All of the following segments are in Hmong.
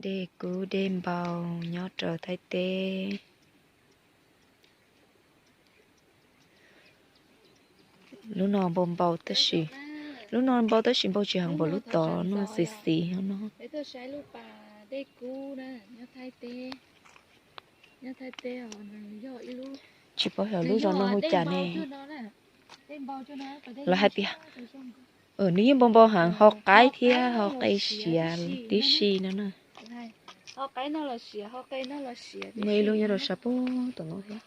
Dej kub dej npau nyob rau Thaib teb. Lub no npau npau tab sis, lub no npau tab sis npau tsis heev npaum lub tod no, xis xis no. Tsis paub xyov lub zos no hu cas ne. Lawv hais tias nws yeej npau npau heev, ho qaib thiab ho qe siav tib si no na. Muaj ib lub nyob rau sab pem tom no thiab.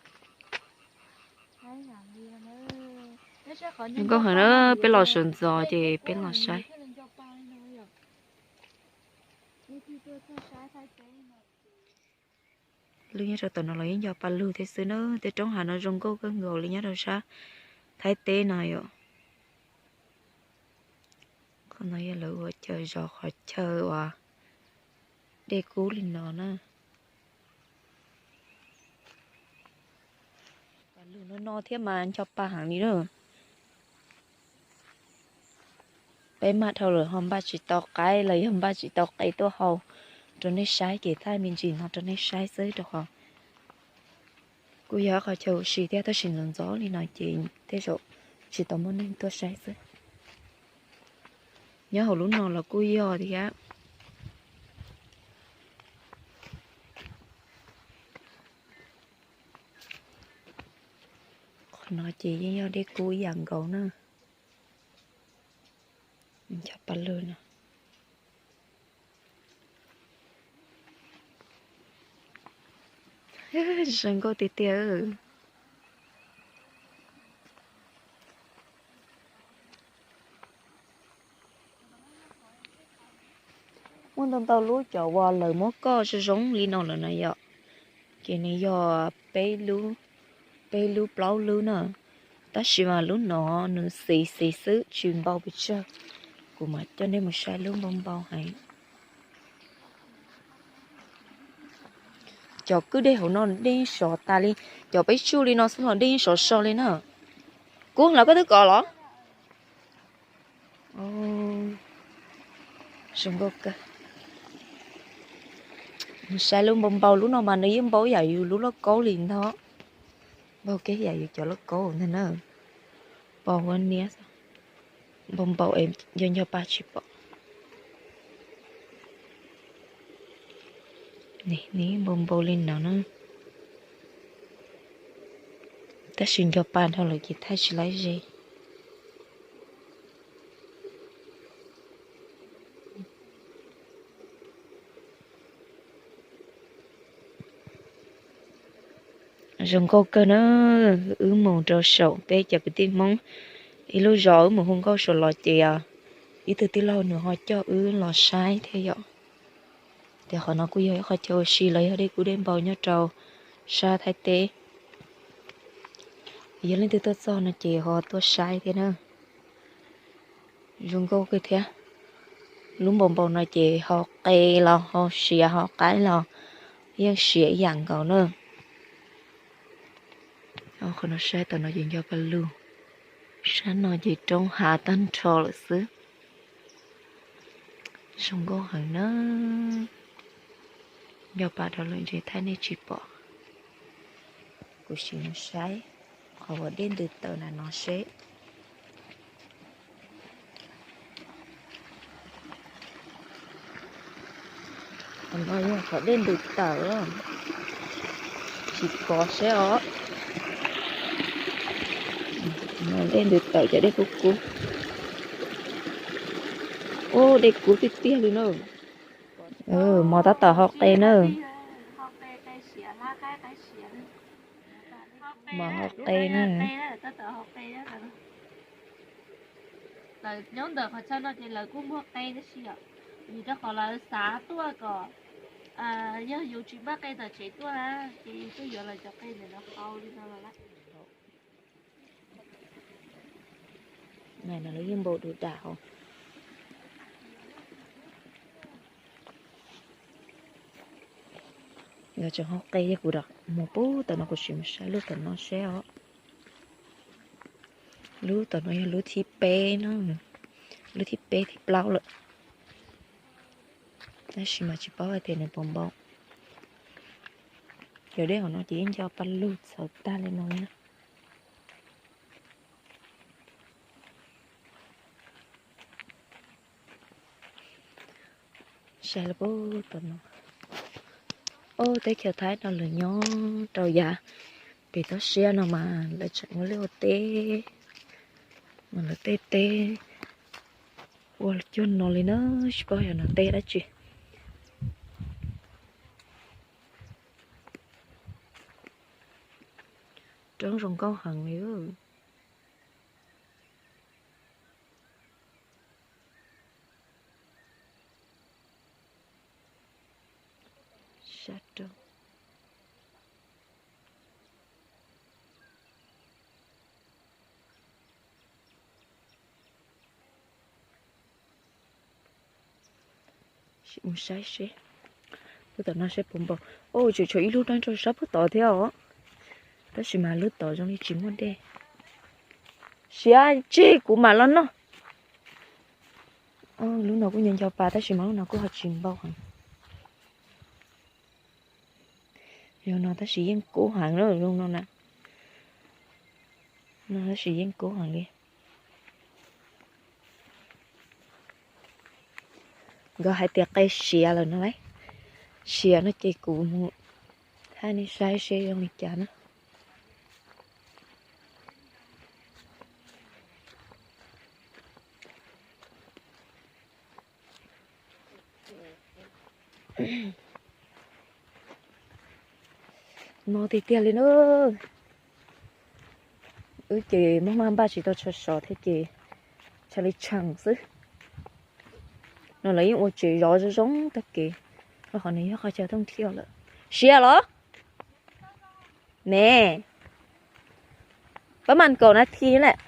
Zoo nkauj heev na, peb los sawv ntxov ces peb los saib. Lub nyob rau tom no los yeej nco pa lug thiab xwb na, tej roob hav no zoo nkauj kawg nkaus li nyob rau sab Thaib teb no yom. Qhov no yog lawv ua chaw zov qhov chaw uas dej kub li no na. Pa lug no no thiab mas nco pa heev li na. Peb maj dhau lawm ho npaj tsis tau qaib los yog npaj tsis tau qe tuaj hau rau nej saib, ces thaij me ntsis no rau nej saib xwb rau qhov kuj yog qhov chaw ua si thiab, tab sis ntxov ntxov li no ces tej zaum tsis tau muaj neeg tuaj saib xwb. Nyob hauv lub no los kuj yog thiab. Qhov no ces yeej yog dej kub ib yam nkaus na. Nco pa lug no. Zoo nkauj tiag tiag. Muaj ntau ntau lub cov uas lawv muab koj zoo zoo li no lawm na yom. Ces nws yog peb lub, peb lub plaub lub na. Tab sis mas lub no nws xis xis xwb tsis npau pes tsawg. Kuv mam coj nej mus saib lub npau npau heev. Cov kwj dej hauv no dej sov tas li, cov peb tsuj li no xwb los dej yeej sov so li na. Kub los koj twb kov los? Zoo nkauj kawg. Saib lub npau npau lub no mas nws yeej npau yam yus lub lauj kaub li ntag. Npau kiag yam yus cov lauj kaub ntag na. Npau huab niab, npau npau es nco nco pa tsis pom. Nws npau npau li no na. Tab sis nco pa dhau lawm ces thaij tsis laib ze. Zoo nkauj kawg na. Wb mus rau saum peb cov kwv tij Hmoob ib lub zos, wb mus hu nkauj saum los ces ib tug tij laug nws ho coj wb los saib thiab yom. Tias qhov no kuj yog ib qho chaw ua si los yog dej kub dej npau nyob rau sab Thaib teb. Yog leej twg tuaj txog no ces ho tuaj saib thiab na. Zoo nkauj kawg thiab. Lub npau npau no ces ho qe los ho siav ho qaib los yeej siav ib yam nkaus na. Qhov no saib tom no ces nco pa lug, sab no ces roob hav tag nrho lawm xwb. Zoo nkauj heev na. Nco pa dhau lawm ntshe thaij nej tsis pom. Kuv sim mus saib qhov uas dej ntws tawm na no seb. Qhov no yog qhov dej ntws tawm, tsis kov seb os. Dej ntws tawm cov dej kub kub. Ub, dej kub tiag tiag li na. Mos tab tom hau qe na. Mos hau qe na. Lawv nyob ntawm qhov chaw no ces lawv kuj muag qe tab sis yom, vim rau qhov lawv xav tuaj kom yog yus tsis npaj qe tom tsev tuaj na, ces yus tuaj yuav lawv cov qe ntawm no hau li no los lawm. No lawv yeej npau du dag hauv. Nkawd tseem hau qe, yog kuv mus pub tom no kuv sim mus saib lub tom no seb os. Lub tom no yog lub thib peb na, lub thib peb thib plaub lawm. Tab sis mas tsis paub hais tias nws puas npau. Cov dej hauv no ces yeej nco paj lug txhaws tag li no na. Saib lawv puag tom no. Ub, teb chaws Thaib no lawv nyob rau yav pem toj siab no mas lawv tseem ua liaj ua teb, mas lawv tej teb ua cuag no li na, tsis paub yog no teb dab tsi. Roob zoo nkauj heev li. Sab roob. Mus saib seb, lub tom no saib puas npau. Ub, tseem tshuav ib lub nyob rau sab puag tod thiab os. Tab sis mas lub tod zoo li tsis muaj dej. Siav tseg kuv mam los noj. Lub no kuj nco nco pa tab sis mas lub no kuj ho tsis npau heev. Yog no tab sis yeej kub heev na, zoo no na. No tab sis yeej kub heev li. Nkawd hais tias qe siav lawm no lauj. Siav no ces kuv mus thaij nej saib seb zoo li cas na. No tiag tiag li na. Wb ces maj maj npaj tsis tau tsho sov thiab ces tshaj li tsheej xwb. No lawv yeej ua tsev zov zoo zoo tag kev, rau qhov nws yog qhov chaw thooj thiaj lawm. Siav los? Ne, pab mas kaum nas this lawm.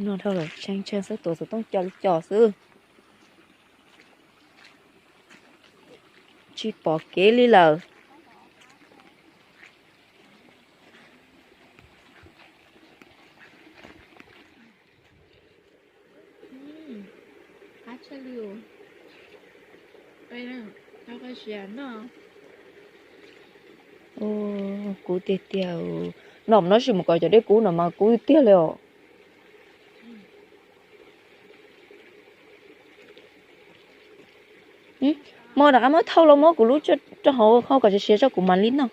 No dhau lawm, tshee tshee xwb, tuav xov tooj co li co xwb. Tsis pom kev li lawm. Kub tiag tiag. No mas no sim mus kom cov dej kub no mas kub tiag tiag li os. Muab rov qab muab thauj los muab kuv lub rau hauv hau kom siav siav tso kuv mam li noj.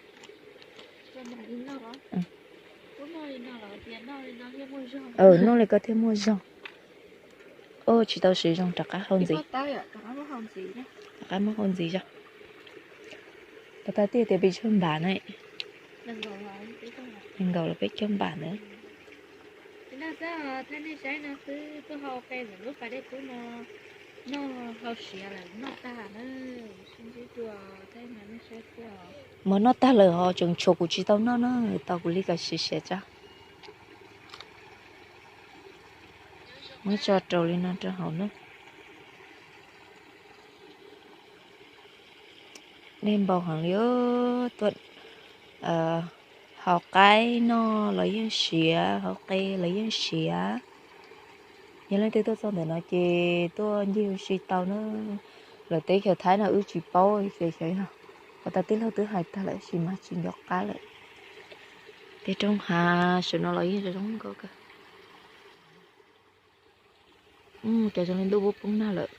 Noj li ko thiaj muaj zog. Tsis tau siav zoo rov qab hau ntxiv. Rov qab muab hau ntxiv tso. Pas tas tias tias peb caug npam na. Nees nkaum los peb caug npam ntawd. Mas noj tag lawm ho tseem tshuav kuv tsis tau noj na, tos kuv li kom siav siav tso. Muab tso rau li no rau hauv na. Dej npau heev li, tuaj hau qaib noj los yeej siav, hau qe los yeej siav. Yog leej twg tuaj txog ntawm no ces tuaj ncig ua si tau na. Lawv teb chaws Thaib no wb tsis paub ces xyov yog, pas tas tij laug twb hais tag lawm sis mas tsis nco qab lawm. Tej roob hav sawv no los yeej zoo zoo nkauj kawg. Cas zoo li ntuj poob poob nag lawm.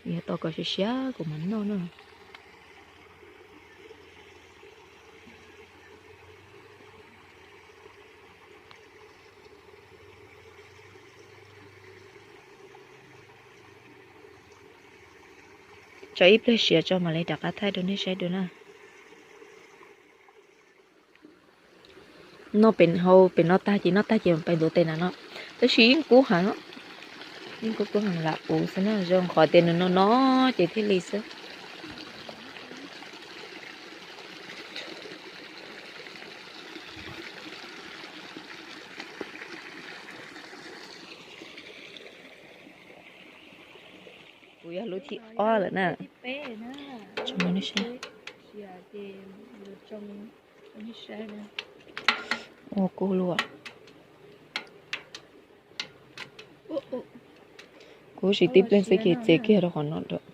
Yog tos kom siav siav kuv mam noj na. Tso ib pliag siav tso mam li rov qab thaij rau nej saib dua na. Noj pem hau pem no tag ces noj tag ces pais ntuav tes na no. Tab sis yeej kub heev, yeej kub kub heev lam ua xwb na, zoo qhov tias nws no no ces thiaj li xwb. Kuv yog lub thib ob lawm na. Tso nej saib. Ua kub luaj. Kuv sim tib pliag xwb ces txiav kiag rau qhov no lawm.